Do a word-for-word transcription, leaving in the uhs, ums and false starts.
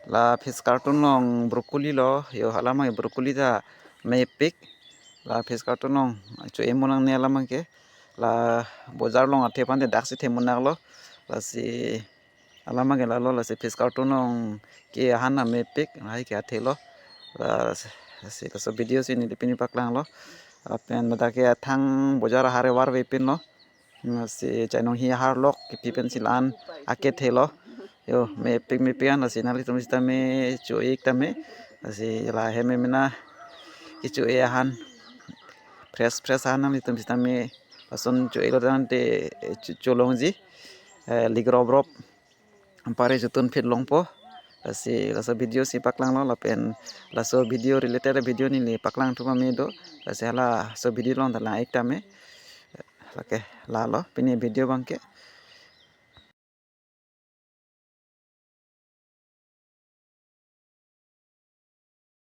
La fish carton along broccoli lo, yo, alam abangke broccoli ta mepik. La fish carton along cho-e mo nangne alam abangke. La bojar along athe aphan te daksi the mo nanglo. Lasi alam abangke lalo, lasi fish carton along ke ahan ta mepik, lahai ke athe lo. Lasi laso video si neli pini paklanglo. Lapen ladak ke athang bojar ahar evar vepinlo. Lasi chainong hi ahar lok kipi pensi la-an akethe lo. Yo, mepik mepik an, lasi nanglitum sitame cho-e-ik tame. Lasi la hem mena kecho-e ahan, fresh fresh ahan nanglitum sitame lason cho-e lo tangte cho-, cholongji, eh, lik rop rop, anpar chotun phit longpo. Lasi laso video si paklanglo, lapen laso video related video neli paklang thu pame do. Lasi halaso video along ta lang-ik tame. Lake lalo pini video abangke.